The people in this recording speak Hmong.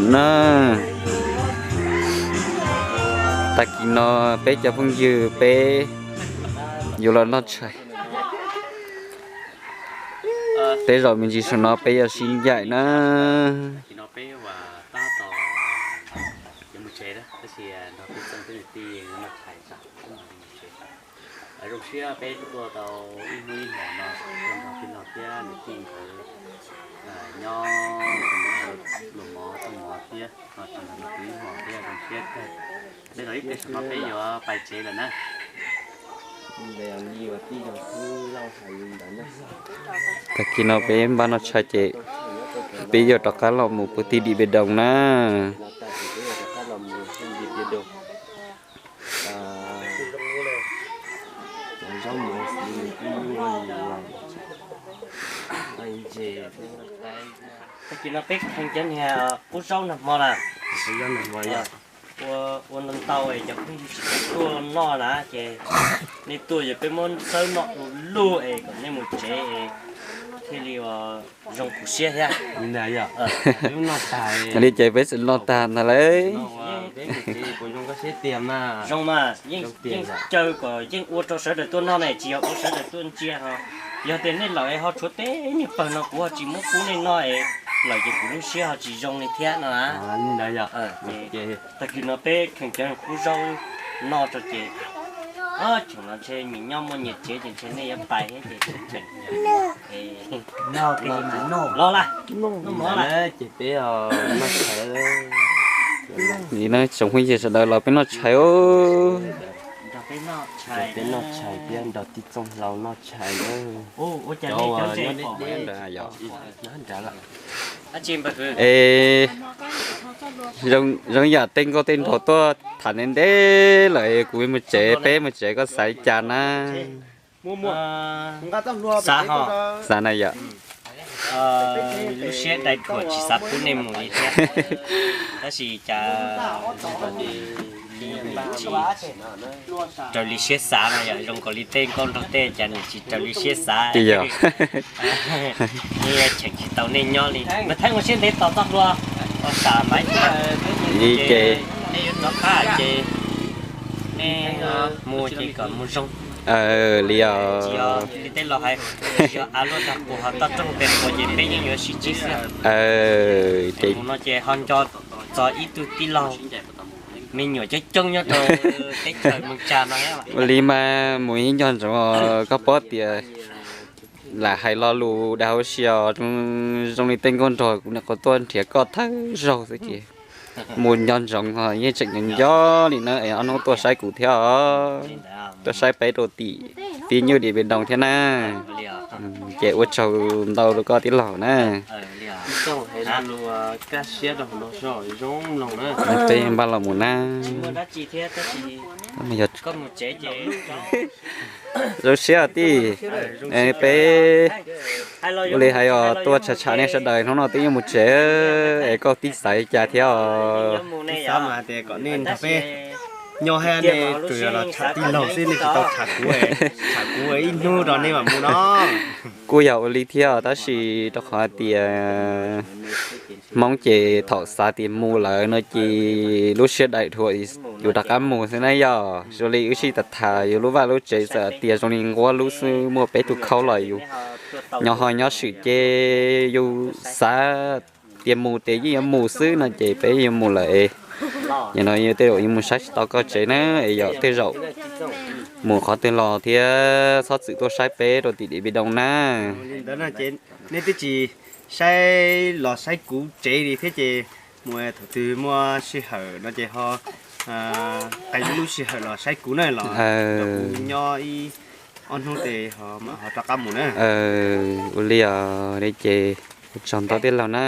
Na, tag kis no peb cov phooj ywg peb yuav los noj tshais tej zaum me ntsis saum no peb yuav sib ncaim na. Zoo siab peb tuaj tau ib hnub ib hmos no, nrog tij laug thiab niam tij nkawd nyob, luag mov tau mov thiab, tsis nrog ib hmos thiab zoo siab kawg. Tej zaum ib pliag saum no peb yuav pais tsev lawm na. Tag kis no peb npaj noj tshais ces peb yuav rov qab los mus puag tim Điện Biên Đông na. Tag kis no peb kheev cov niag qub zaub nag hmo na. Ua ntau ntau es cov phooj ywg tsis kam tuaj noj na ces nej tuaj yog peb muab xawb noj du lug es kom nej mus tsev es thiaj li ua zoo kuv siab thiab. Li ces peb txawm noj tag ntag lauj. Zoo mas, yeej caw kom yeej ua rau sawv daws tuaj noj ne, tsis yog ua sawv daws tuaj ntsia ho. Yog tias nej lawm es ho tshuav teb niag pawg no kuv ho tsis muab pub nej noj es lawm ces kuv lub siab ho tsis zoo li thiab no na. Tag kis no peb kheev cov qub zaub noj rau ces, tseem los ntshe nyias nyob muaj nyias tsev ces ntshe nej yuav pais thiab ces tseem los lawm ces peb noj tshais. Nim no tsoom phooj ywg sawv daws los peb noj tshais os. Peb noj tshais thiab nrog tij Txooj Hlau noj tshais na. Es zoo yam tej nkauj tej nraug tuaj tham ntev ntev lawm, kuv mus tsev peb mus tsev koj xav li cas na? Xav na yom. Lub siab dai dhuam tsis xav pub nej mus li thiab, tab sis cas li tsis raws li siab xav no yom, zoo nkaus li tej nkauj nraug tej cas nim tsis raws li siab xav. Yog cheem tsis tau nej nyob li mas thaij ua siab ntev tos txoj hlua, ua sam maiv li ces nej yuav rov qab ces nej mus ces kom mus zoo. Li os. Tsis yog li tej laus hais, tsis yog av luaj tag puas ho toj roob pes puas ces peb yeej yuav sib ntsib xwb. Ces mus no ces ho nco txog ib tug tij laug me nyuam coob coob nyob rau teb chaws Moos Tsa no. Ua li mas mus ib nco ntsoov os, koj paub tias lam hais lo lus dag hauv siab os, zoo li tej nkauj nraug kuv nim qhuav tuaj nrhiav koj thawj zaug xwb ces mus nco ntsoov os, yeej tseem nco nco li na es ob hnub tuaj saib kuv thiab os, tuaj saib peb rau tim tib nyuj Điện Biên Đông thiab na. Ces ua tsaug ntau rau koj tij laug na. Peb npaj los mus na. Zoo siab tij, peb ua li hais os, tuaj tsham tsham nej sawv daws hnub no twb yuav mus tsev es koj tij xav li cas thiab os. Xav mas tias kom nej nrog peb nyob thiab, nej tsuas yog los tsham tij laug xwb, nej tsis tau tsham kuv, tsham kuv ib hnub rau nej mam mus no. Kuj yog ua li thiab tab sis rau qhov tias Hmoob ces thaum xav tias mus lawm no ces lub siab daim dhuam yuav rov qab mus xwb na yog. Zoo li wb sib tham tham yus lub vaj lub tsev txawm tias zoo li nquab lub xwb, muaj peb tug khaub los yus nyob ho nyob swm ces yus xav tias mus ces yeej yuav mus xwb no ces peb yuav mus lawm es nim no yus tej zaum yuav mus saib tsis tau koj tsev na es yog tej zaum mus qhov twg los thiab txhob txwm tuaj saib peb rau tim Điện Biên Đông na. Nej twb tsis saib los saib kuv tsev li thiab ces mus thaum twg muaj sij hawm no ces ho qee lub sij hawm los saib kuv na los kuv nyob ib ob hnub ces ho mam ho rov qab mus na. Ua li os, li ces ua tsaug ntau tij laug na.